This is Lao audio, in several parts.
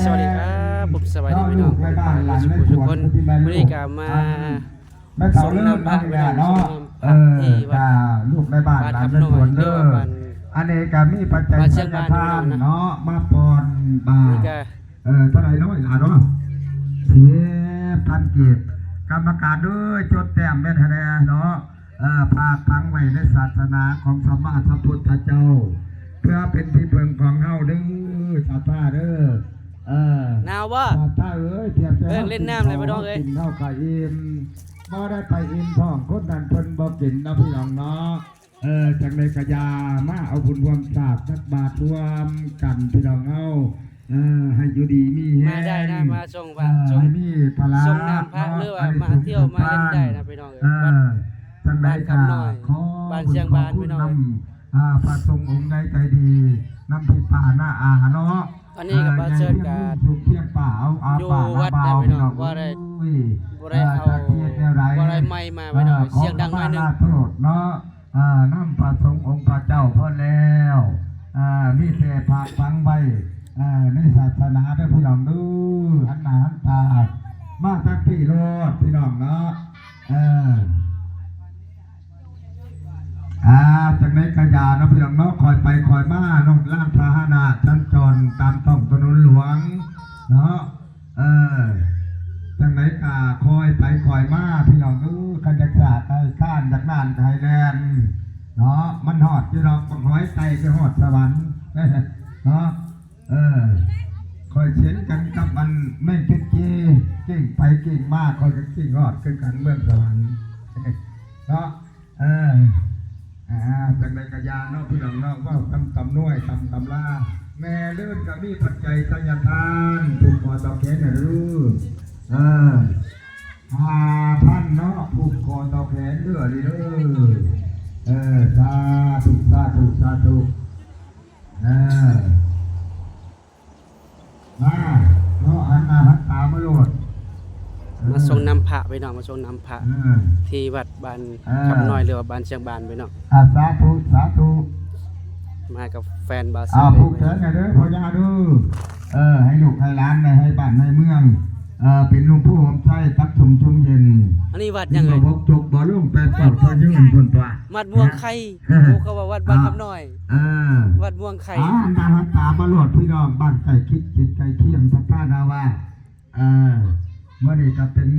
ສະຫວັດດີຄັບ ຜົມສະບາຍດີພີ່ນ້ອງ ທຸກຄົນ ມື້ນີ້ກະມາ ແມ່ເຖົ້າເລີນເນາະ ເອີ ກະລູກແມ່ບ້ານຫຼານໃນສວນເດີ ອັນນີ້ກະມີປັດໄຈໄທຍະທານເນາະ ມາປ່ອນບາດ ເອີ ເທົ່າໃດເນາະ ອີ່ຫຼ້າເນາະ ສິບພັນກີບ ກຳມະການເດີ ຈົດແຕ້ມແມ່ນແທ້ເນາະ ເອີ ຝາກຝັງໄວ້ໃນສາສະໜາຂອງສຳມາສຳພຸດທະເຈົ້າ ເພື່ອເປັນທີ່ເພິ່ງຂອງເຮົາເດີ ສາທາເດີ ເອີ ໜາວບໍ່? ສາທາເອີຍ ທຽບແຕ່ເຮົາກິນເຂົ້າ ເຮົາກະອີ່ມ ບໍ່ໄດ້ໄປອີ່ມທ້ອງຄົນນັ້ນເພິ່ນບໍ່ກິນເນາະ ພີ່ນ້ອງເນາະ ເອີ ຈັ່ງໃດກະຢ່າ ມາເອົາບຸນຮ່ວມຊາດ ຕັກບາດຮ່ວມກັນ ພີ່ນ້ອງເຮົາ ເອີ ໃຫ້ຢູ່ດີມີແຮງ ມາໄດ້ນະ ມາສົ່ງພະ ເອີ ສົ່ງ ໃຫ້ມີພະລາ ສົ່ງນ້ຳພະ ເນາະ ຫຼືວ່າມາທ່ຽວມາຫຼິ້ນໄດ້ນະ ພີ່ນ້ອງເອີຍ ເອີ ຈັ່ງໃດກະຂໍບຸນຂອບຄຸນນຳ ອ່າ ພະສົງອົງໃຫຍ່ໃຈດີ ນຳທີ່ປານາອາເນາະ ອັນນີ້ກະ ເອີ ບ່າວເສີດກະ ຢູ່ວັດນະ ພີ່ນ້ອງ ບໍ່ໄດ້ ບໍ່ໄດ້ເອົາ ບໍ່ໄດ້ໄມມາ ພີ່ນ້ອງ ສຽງດັງໜ້ອຍໜຶ່ງ ຂໍຂະມາລາໂທດເນາະ ອ່າ ນຳພະສົງອົງພະເຈົ້າພໍແລ້ວ ອ່າ ມີແຕ່ຝາກຝັງໄວ້ ອ່າ ໃນສາສະໜາເດີ ພີ່ນ້ອງເດີ ຫັນໜ້າຫັນຕາ ມາທາງພີ້ໂລດ ພີ່ນ້ອງເນາະ ເອີ ອ່າ ຈັ່ງໃດກະຢ່າເນາະ ພີ່ນ້ອງເນາະ ຄ່ອຍໄປຄ່ອຍມາເນາະ ລານພາຫະນະສັນຈອນຕາມທ້ອງຖະໜົນຫຼວງເນາະ ເອີ ຈັ່ງໃດກະຄ່ອຍໄປຄ່ອຍມາ ພີ່ນ້ອງເອີຍ ຄັນຢາກຊ້າກະໃຫ້ຄ້ານ ຢາກນານກະໃຫ້ແລ່ນເນາະ ມັນຮອດຢູ່ດອກ ບັກຫອຍໄຕ່ໄປຮອດສະຫວັນເນາະ ເອີ ຂ້ອຍເຊັ່ນກັນກັບອັນແມ່ງຈຸດຈີ ກິ້ງໄປກິ້ງມາ ຂ້ອຍກະກິ້ງຮອດຄືກັນເມືອງສະຫວັນເນາະ ເອີ ອ່າ ຈັ່ງໃດກະຢ່າເນາະ ພີ່ນ້ອງເນາະ ເວົ້າຕາມຕຳນວຍຕາມຕຳລາ ແມ່ເລີນກະມີປັດໄຈໄທຍະທານ ຜູກຄໍຕໍ່ແຂນໃຫ້ເດີ ເອີ ຫ້າພັນເນາະ ຜູກຄໍຕໍ່ແຂນເດີ ອັນນີ້ເດີ ເອີ ສາທຸ ສາທຸ ສາທຸ ເອີ ມາເນາະ ຫັນໜ້າຫັນຕາມາໂລດ ເອີ ມາສົ່ງນ້ຳພະ ພີ່ນ້ອງ ມາສົ່ງນ້ຳພະ ເອີ ທີ່ວັດບ້ານ ເອີ ຄຳນ້ອຍ ຫຼືວ່າບ້ານຊຽງບານ ພີ່ນ້ອງ ອ່າ ສາທຸ ສາທຸ ມາກັບແຟນບ່າວເສີດ ອ່າ ຜູກແຂນໃຫ້ເດີພໍ່ຍ່າເດີ ເອີ ໃຫ້ລູກໃຫ້ຫຼານໄດ້ໃຫ້ບ້ານໃຫ້ເມືອງ ເອີ ເປັນຮົ່ມໂພຮົ່ມໄຊ ຕັກສົມຊຸມເຢັນ ອັນນີ້ວັດຫຍັງເອີຍ ບໍ່ບົກຈົກບໍ່ລົງ ແປດເກົ້າເທົ່າຍືນພຸ້ນຕົວະ ວັດມ່ວງໄຄ ໂອ້ ເຂົາວ່າວັດບ້ານຄຳນ້ອຍ ເອີ ວັດມ່ວງໄຄ ອ່າ ໜ້າຫັນຕາມາໂລດ ພີ່ນ້ອງ ບ້ານໃກ້ຄິດ ຈິດໃກ້ຄຽງ ສະພານາວາ ເອີ ມື້ນີ້ກະເປັນ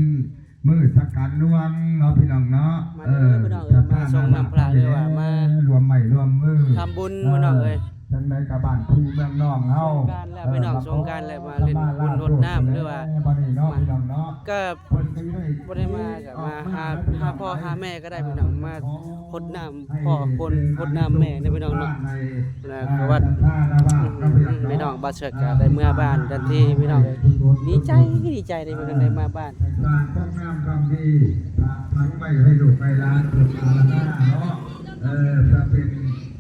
ມື້ສັກການຫຼວງເນາະ ພີ່ນ້ອງເນາະ ມາເດີ ເອີ ພີ່ນ້ອງເອີຍ ມາສົ່ງນ້ຳພະ ຫຼືວ່າມາລວມໄມ້ລວມມື ທຳບຸນ ເອີ ພີ່ນ້ອງເອີຍ ຈັ່ງໃດກະບ້ານພີ່ເມືອງນ້ອງເຮົາ ສົງການແລ້ວ ເອີ ພີ່ນ້ອງ ສົງການແລ້ວ ມາຫຼິ້ນບຸນຫົດນ້ຳ ຫຼືວ່າ ບັດນີ້ເນາະ ພີ່ນ້ອງເນາະ ກະ ເພິ່ນກະຢູ່ໃນ ບໍ່ໄດ້ມາກະມາຫາ ຫາພໍ່ຫາແມ່ກະໄດ້ ພີ່ນ້ອງ ມາຫົດນ້ຳພໍ່ ຫົດ ຫົດນ້ຳແມ່ເນາະ ພີ່ນ້ອງເນາະ ແລ້ວກະວັດ ພີ່ນ້ອງ ບ່າວເສີດກະໄດ້ເມືອບານທັນທີ ພີ່ນ້ອງເອີຍ ດີໃຈ ດີໃຈເດ້ ພີ່ນ້ອງ ໄດ້ມາບານ ສ້າງຄວາມງາມຄວາມດີ ຝາກຝັງໄວ້ໃຫ້ລູກໃຫ້ຫຼານ ເພື່ອອາລະນາເນາະ ເອີ ເພື່ອເປັນ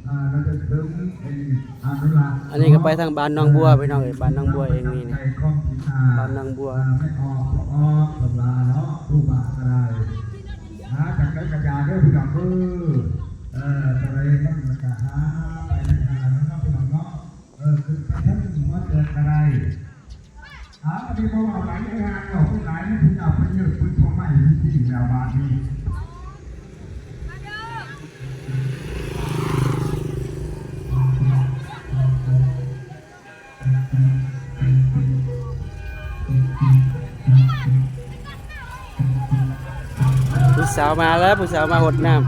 ອ່າ ລະນຶກເຖິງ ເປັນອະນຸລັກ ອັນນີ້ກະໄປທາງບ້ານໜອງບົວ ພີ່ນ້ອງເອີຍ ບ້ານໜອງບົວເອງນີ້ ບ້ານໜອງບົວ ອ່າ ແມ່ອອກ ພໍ່ອອກ ສຳລາເນາະ ຄູບາກະໄດ້ ຫາຈັ່ງໃດກະຢ່າເດີພີ່ນ້ອງເອີຍ ເອີ ຕົວໃດມັນກະຫາໄປທາງນັ້ນເນາະ ພີ່ນ້ອງເນາະ ເອີ ຂຶ້ນໄປເທິງຫົວເກີດກະໄດ້ ເອົາ ອັນນີ້ບໍ່ເວົ້າຫຼາຍ ເອີ ຫາເວົ້າໄປຫຼາຍ ມັນຊິເອົາໄປເຍີບປຶ້ນພວກໄມ້ ມັນຊິແລ້ວບາດນີ້. ຜູ້ສາວມາແລ້ວ ຜູ້ສາວມາຫົດນ້ຳ.